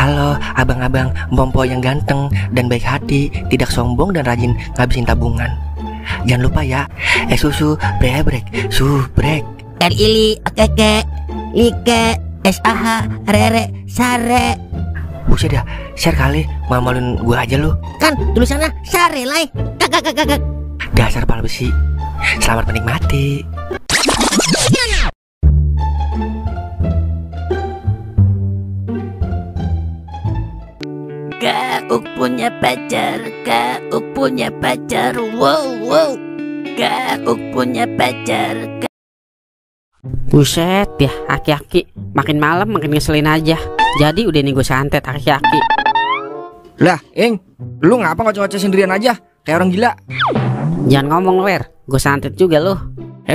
Halo abang-abang Bompo yang ganteng dan baik hati, tidak sombong dan rajin ngabisin tabungan. Jangan lupa ya, susu brebrek, subrek. Ili, okeke, like, SAH, rere, sare. Buset dah, share kali, malu-maluin gue aja lu. Kan tulisannya sare lai. Kakak. Dasar pala besi. Selamat menikmati. Kau punya pacar, kau punya pacar, wow. Kau punya pacar. Buset ya, aki-aki makin malam makin ngeselin aja. Jadi udah nih gue santet aki-aki. Lah, Ing, lu ngapa ngoceh-ngoceh sendirian aja? Kayak orang gila. Jangan ngomong wer, gue santet juga loh.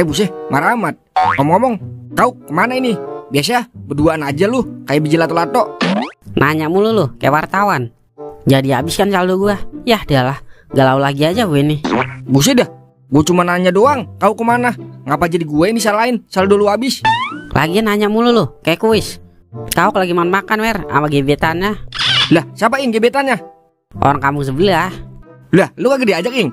Buset, marah amat. Ngomong-ngomong, kau kemana ini? Biasa berduaan aja lu, kayak biji lato-lato. Nanya mulu lu, kayak wartawan. Jadi habis kan saldo gue. Yah dialah, galau lagi aja gue nih. Buset dah, gue cuma nanya doang. Kau kemana? Ngapa jadi gue ini salahin? Saldo lu habis. Lagian nanya mulu lu, kayak kuis. Kau lagi makan wer, sama gebetannya. Lah, siapa Ing gebetannya? Orang kampung sebelah. Lah, lu kagak diajak Ing?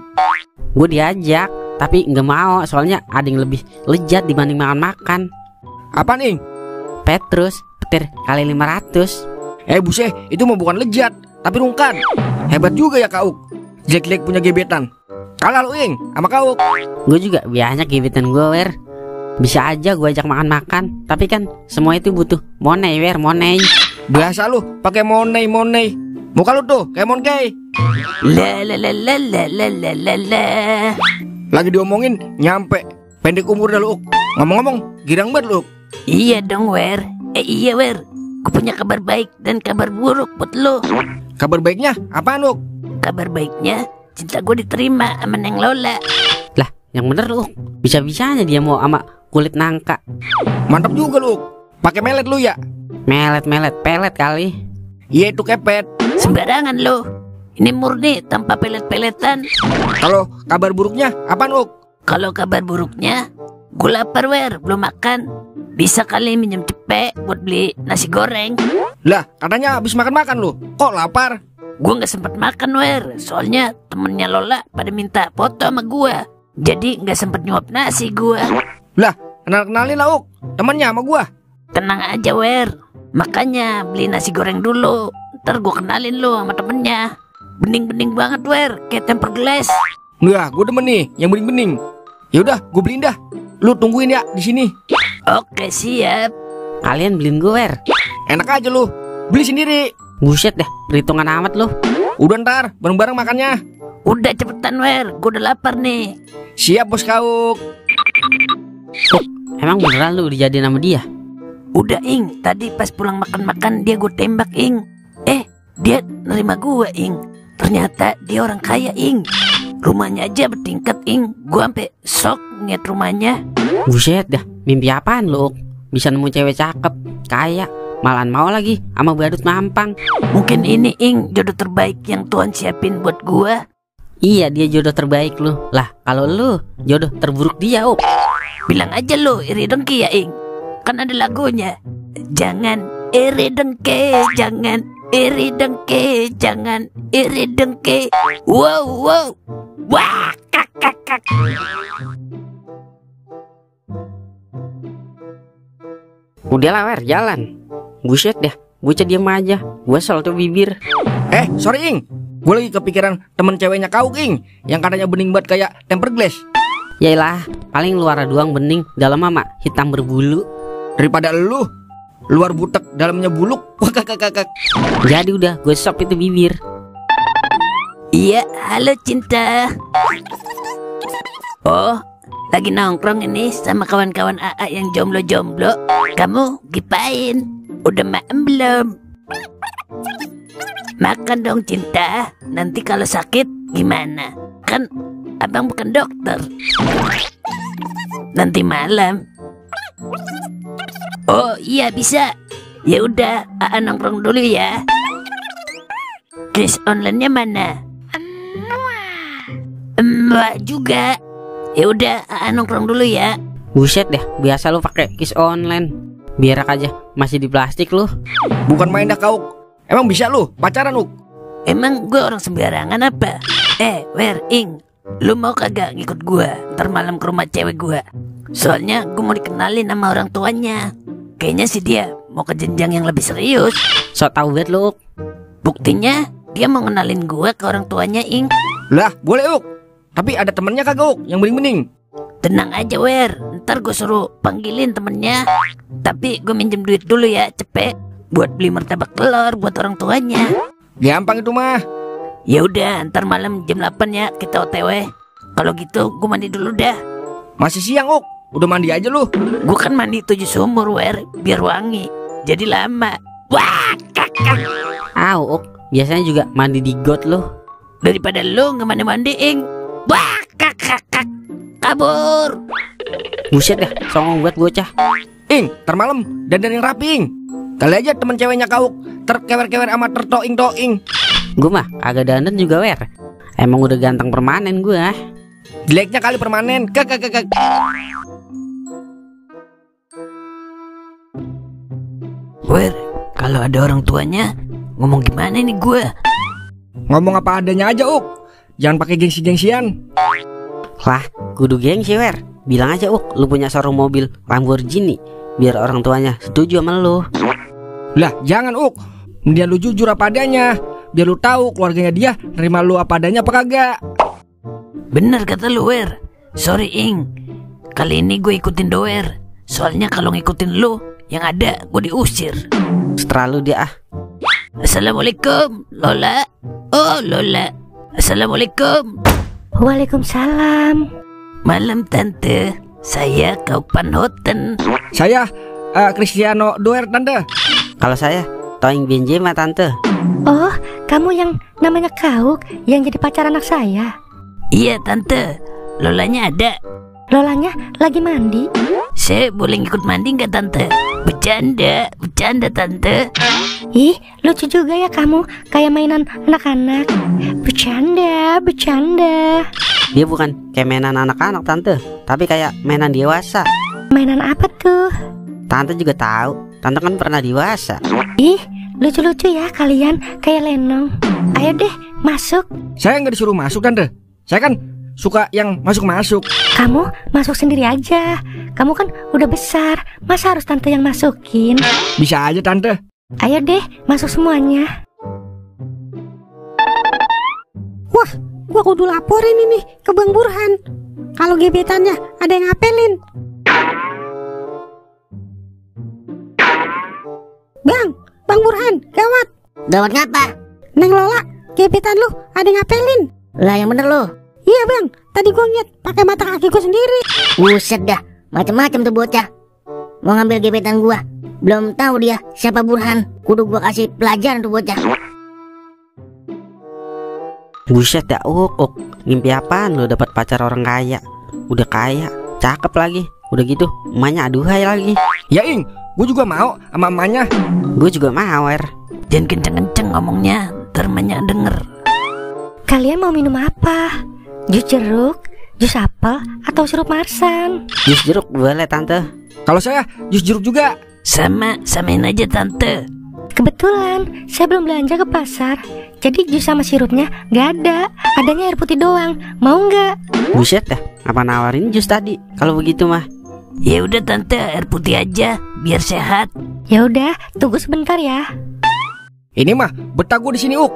Gue diajak, tapi nggak mau. Soalnya ada yang lebih lezat dibanding makan-makan. Apaan Ing? Petrus, petir kali 500. Buset, itu mah bukan lezat, tapi rungkan. Hebat juga ya Kak Uk. Jelek-jelek punya gebetan. Kalah lu Ing, sama Kak Uk. Gue juga banyak gebetan gue wer. Bisa aja gue ajak makan-makan, tapi kan semua itu butuh money wer, money. Biasa lu pakai money. Muka lu tuh kayak monkey. La. Lagi diomongin nyampe. Pendek umur dah lu Uk. Ngomong-ngomong, girang banget lu Uk. Iya dong wer. Iya wer. Gue punya kabar baik dan kabar buruk buat lo. Kabar baiknya apaan Uk? Kabar baiknya, cinta gue diterima sama Neng Lola. Lah, yang bener lu. Bisa-bisanya dia mau sama kulit nangka. Mantap juga lu Uk. Pakai melet lu ya? Melet, pelet kali. Iya itu kepet. Sembarangan lo. Ini murni tanpa pelet-peletan. Kalau kabar buruknya apaan Uk? Kalau kabar buruknya, gue lapar wer, belum makan. Bisa kali minjem cepet buat beli nasi goreng. Lah, katanya habis makan-makan lu. Kok lapar? Gue gak sempet makan wer. Soalnya temennya Lola pada minta foto sama gue. Jadi gak sempet nyuap nasi gue. Lah, kenalin lah Uk. Temennya sama gue. Tenang aja wer. Makanya beli nasi goreng dulu. Ntar gue kenalin lo sama temennya. Bening-bening banget wer, kayak temper glass. Nah, gue demen nih yang bening-bening. Yaudah, gue beliin dah. Lu tungguin ya di sini. Oke siap. Kalian beliin gue wer. Enak aja lu, beli sendiri. Buset dah, perhitungan amat lu. Udah ntar, bareng-bareng makannya. Udah cepetan wer, gue udah lapar nih. Siap bos Kauk. Emang beneran lu dijadiin sama dia? Udah Ing, tadi pas pulang makan-makan dia gue tembak Ing. Dia nerima gue Ing. Ternyata dia orang kaya Ing. Rumahnya aja bertingkat Ing. Gue sampai shock ngeliat rumahnya. Buset dah, mimpi apaan lu? Bisa nemu cewek cakep, kaya, malahan mau lagi sama badut mampang. Mungkin ini Ing jodoh terbaik yang Tuhan siapin buat gue. Iya, dia jodoh terbaik lu. Lah, kalau lu jodoh terburuk dia, Bilang aja lu iri dengki ya Ing. Kan ada lagunya. Jangan iri dengki, jangan iri dengki, jangan iri dengki. Wow. Wah, kak. Udahlah wer, jalan. Buset dah, bocah diem aja. Gue sol tuh bibir. Sorry Ing. Gue lagi kepikiran temen ceweknya Kauk Ing, yang katanya bening banget kayak temper glass. Yaelah, paling luar doang bening, dalam mama hitam berbulu. Daripada lu, luar butek dalamnya buluk. Wah kakak. Jadi udah, gue sop itu bibir. Iya, halo cinta. Oh, lagi nongkrong ini sama kawan-kawan AA yang jomblo-jomblo. Kamu gipain? Udah maem belum? Makan dong cinta. Nanti kalau sakit gimana? Kan abang bukan dokter. Nanti malam. Oh iya bisa. Ya udah, AA nongkrong dulu ya. Kris online-nya mana? Mbak juga. Ya udah, AA nongkrong dulu ya. Buset deh, biasa lu pakai kiss online. Biar aja masih di plastik lu. Bukan main dah Kauk. Emang bisa lu pacaran, Uk? Emang gue orang sembarangan apa? Wer, Ing, lu mau kagak ngikut gue ntar malam ke rumah cewek gue? Soalnya gue mau dikenalin sama orang tuanya. Kayaknya sih dia mau ke jenjang yang lebih serius. So tau banget lu, Uk. Buktinya dia mau ngenalin gue ke orang tuanya, Ing. Lah, boleh, Uk. Tapi ada temennya kagak, Uk, yang bening-bening? Tenang aja, Wer, ntar gue suruh panggilin temennya. Tapi gue minjem duit dulu ya, cepet, buat beli martabak telur buat orang tuanya. Gampang itu mah. Ya udah, ntar malam jam 8 ya kita OTW. Kalau gitu gue mandi dulu dah. Masih siang, Uk. Udah mandi aja lu. Gue kan mandi 7 sumur, Wer, biar wangi. Jadi lama. Wah, kakak. Au, Uk. Biasanya juga mandi di got lu. Daripada lu nggak mandi-mandiin. Wah, kakak. Kabur. Buset dah, songong buat bocah. Ing, ntar malam dandan yang rapi, Ing. Kali aja temen ceweknya Kauk terkewer-kewer sama tertoing-toing. Gue mah kagak dandan juga, Wer. Emang udah ganteng permanen gue. Jeleknya kali permanen. Kek. Wer, kalau ada orang tuanya ngomong gimana nih gue? Ngomong apa adanya aja, Uk. Jangan pakai gengsi-gengsian. Lah, kudu gengsi, Wer. Bilang aja, Uk, lu punya showroom mobil Lamborghini, biar orang tuanya setuju sama lu. Lah, jangan, Uk. Mendingan lu jujur apa adanya, biar lu tahu keluarganya dia nerima lu apa adanya apa kagak. Bener kata lu, Wer. Sorry, Ing. Kali ini gue ikutin Doer. Soalnya kalau ngikutin lu, yang ada gue diusir. Setelah lu dia ah. Assalamualaikum, Lola. Oh, Lola. Assalamualaikum. Waalaikumsalam. Malam, Tante. Saya Kaupan Hoten. Saya Cristiano Doer, Tante. Kalau saya Toing Benjema, Tante. Oh, kamu yang namanya Kauk yang jadi pacar anak saya. Iya, Tante. Lolanya ada. Lolanya lagi mandi. Saya boleh ngikut mandi nggak, Tante? Bercanda, Tante. Ih, lucu juga ya kamu, kayak mainan anak-anak. Bercanda. Dia bukan kayak mainan anak-anak, Tante, tapi kayak mainan dewasa. Mainan apa tuh? Tante juga tahu. Tante kan pernah dewasa. Ih, lucu-lucu ya kalian, kayak lenong. Ayo deh, masuk. Saya nggak disuruh masuk, Tante. Saya kan suka yang masuk-masuk. Kamu masuk sendiri aja. Kamu kan udah besar, masa harus tante yang masukin? Bisa aja, Tante. Ayo deh, masuk semuanya. Wah, gua kudu laporin ini ke Bang Burhan. Kalau gebetannya ada yang ngapelin. Bang Burhan, gawat. Gawat ngapa? Neng Lola, gebetan lu ada yang ngapelin. Lah yang bener lu. Iya bang, tadi gua ngeliat pakai mata kaki gua sendiri. Buset dah, macem-macem tuh bocah. Mau ngambil gebetan gua. Belum tahu dia siapa Burhan. Kudu gua kasih pelajaran tuh bocah. Buset dah, Uk. Ngimpi apaan lu dapat pacar orang kaya? Udah kaya, cakep lagi. Udah gitu, emaknya aduhai lagi. Ya, Ing, gue juga mau sama emaknya. Gue juga mau, Wer. Jangan kenceng-kenceng ngomongnya, ntar emaknya denger. Kalian mau minum apa? Jus jeruk, jus apel, atau sirup marsan? Jus jeruk boleh, Tante. Kalau saya jus jeruk juga. Samain aja, Tante. Kebetulan saya belum belanja ke pasar, jadi jus sama sirupnya gak ada. Adanya air putih doang. Mau nggak? Buset dah, apa nawarin jus tadi? Kalau begitu mah. Ya udah, Tante, air putih aja biar sehat. Ya udah, tunggu sebentar ya. Ini mah betah gue di sini, Uk.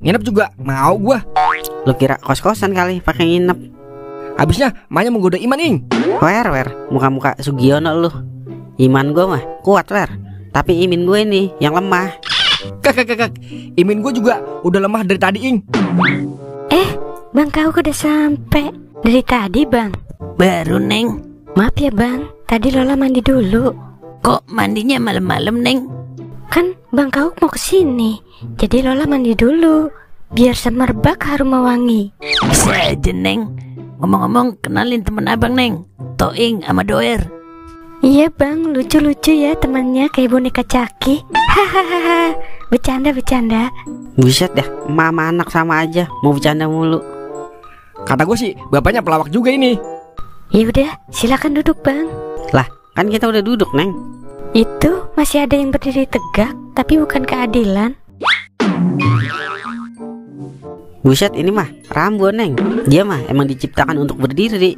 Nginep juga mau gue. Lu kira kos-kosan kali pakai nginep? Habisnya emaknya menggoda Iman, Ing. Wer, muka-muka Sugiono lu. Iman gue mah kuat, Wer. Tapi imin gue nih yang lemah. Kak. Imin gue juga udah lemah dari tadi, Ing. Bang Kauk udah sampai. Dari tadi, Bang. Baru, Neng. Maaf ya, Bang. Tadi Lola mandi dulu. Kok mandinya malam-malam, Neng? Kan Bang Kauk mau kesini, jadi Lola mandi dulu biar semerbak harum wangi. Bisa aja, Neng. Ngomong-ngomong, kenalin temen abang, Neng. Toing sama Doer. Iya Bang, lucu-lucu ya temannya kayak boneka Caki. Hahaha, bercanda. Buset dah, mama anak sama aja, mau bercanda mulu. Kata gue sih, bapaknya pelawak juga ini. Ya udah, silakan duduk Bang. Lah, kan kita udah duduk, Neng. Itu masih ada yang berdiri tegak, tapi bukan keadilan. Buset, ini mah Rambo Neng. Dia mah emang diciptakan untuk berdiri.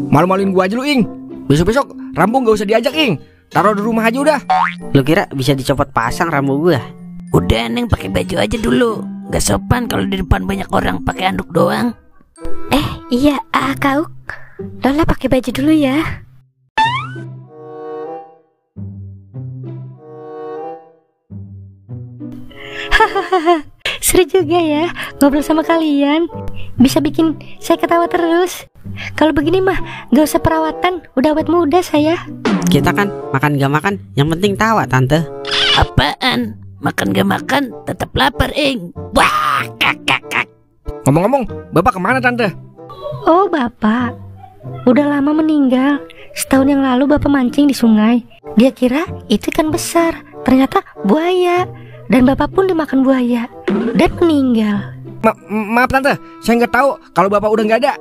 Malu-maluin gua aja lu, Ing. Besok-besok Rambo gak usah diajak, Ing. Taruh di rumah aja udah. Lu kira bisa dicopot pasang Rambo gua? Udah Neng pakai baju aja dulu. Gak sopan kalau di depan banyak orang pakai anduk doang. Iya, Kak Uk. Lola pakai baju dulu ya. Hahaha, seru juga ya ngobrol sama kalian. Bisa bikin saya ketawa terus. Kalau begini mah gak usah perawatan, udah awet muda saya. Kita kan makan gak makan, yang penting tawa tante. Apaan? Makan gak makan tetap lapar, Ing. Wah, kak. Ngomong-ngomong, Bapak kemana, Tante? Oh, Bapak udah lama meninggal. Setahun yang lalu Bapak mancing di sungai. Dia kira itu ikan besar, ternyata buaya. Dan Bapak pun dimakan buaya dan meninggal. Maaf Tante, saya nggak tahu kalau Bapak udah nggak ada.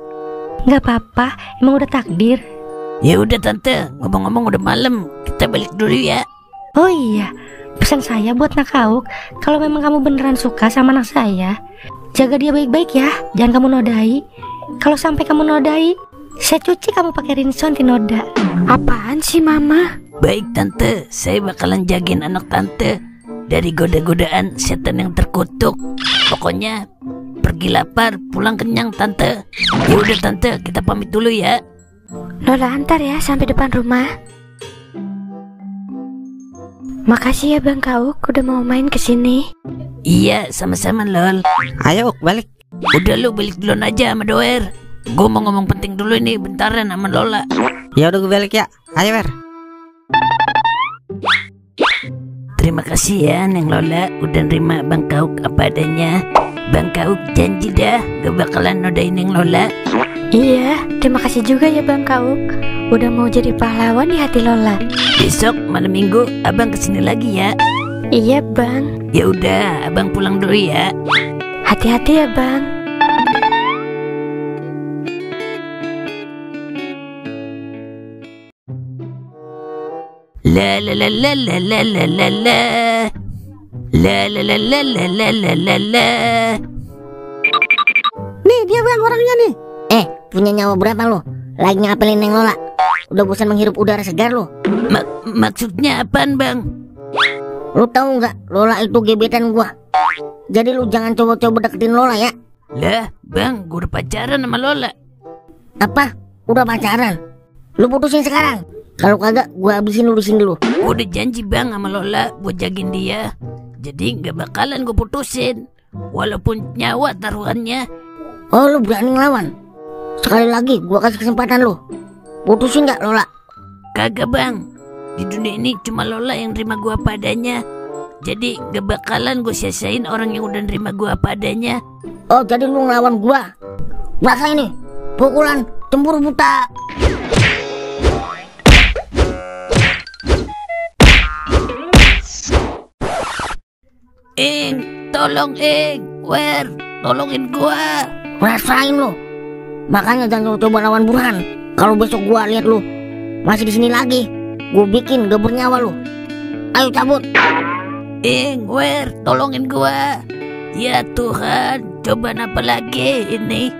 Nggak apa-apa, emang udah takdir. Ya udah Tante, ngomong-ngomong udah malam, kita balik dulu ya. Oh iya, pesan saya buat Nak Auk, kalau memang kamu beneran suka sama anak saya, jaga dia baik-baik ya, jangan kamu nodai. Kalau sampai kamu nodai, saya cuci kamu pakai rinso anti noda. Apaan sih Mama? Baik Tante, saya bakalan jagain anak Tante dari goda-godaan setan yang terkutuk. Pokoknya pergi lapar, pulang kenyang Tante. Ya udah Tante, kita pamit dulu ya. Lola antar ya sampai depan rumah. Makasih ya Bang Kauk udah mau main kesini. Iya, sama-sama Lol. Ayo Uk, balik. Udah lu balik duluan aja sama Doer. Gue mau ngomong penting dulu nih, bentaran sama Lola. Ya udah gue balik ya. Ayo Wer. Terima kasih ya Neng Lola udah nerima Bang Kauk apa adanya. Bang Kauk janji dah gak bakalan nodain Neng Lola. Iya, terima kasih juga ya Bang Kauk udah mau jadi pahlawan di hati Lola. Besok malam minggu abang kesini lagi ya. Iya Bang. Ya udah, abang pulang dulu ya. Hati-hati ya Bang. La la la la la la la la la. La la la la la la la la la. Nih dia Bang orangnya nih. Punya nyawa berapa lo? Lagi ngapelin Neng Lola. Udah bosan menghirup udara segar lo. Maksudnya apaan Bang? Lo tahu nggak Lola itu gebetan gua. Jadi lu jangan coba-coba deketin Lola ya. Lah Bang, gue udah pacaran sama Lola. Apa? Udah pacaran? Lu putusin sekarang. Kalau kagak gua habisin lu di sini dulu. Gue udah janji Bang sama Lola buat jagain dia. Jadi nggak bakalan gue putusin. Walaupun nyawa taruhannya. Oh lu berani ngelawan? Sekali lagi gua kasih kesempatan lu. Putusin nggak Lola? Kagak Bang. Di dunia ini cuma Lola yang terima gue apa adanya. Jadi gak bakalan gue sia-siain orang yang udah nerima gue apa adanya. Oh jadi lu ngelawan gua. Rasa ini pukulan cemburu buta. Ing, tolong Ing, Wer, tolongin gua. Rasain lu. Makanya jangan coba lawan Burhan. Kalau besok gua lihat lu masih di sini lagi, gua bikin gak bernyawa lu. Ayo cabut. Ing, Wer, tolongin gua. Ya Tuhan, cobaan apa lagi ini?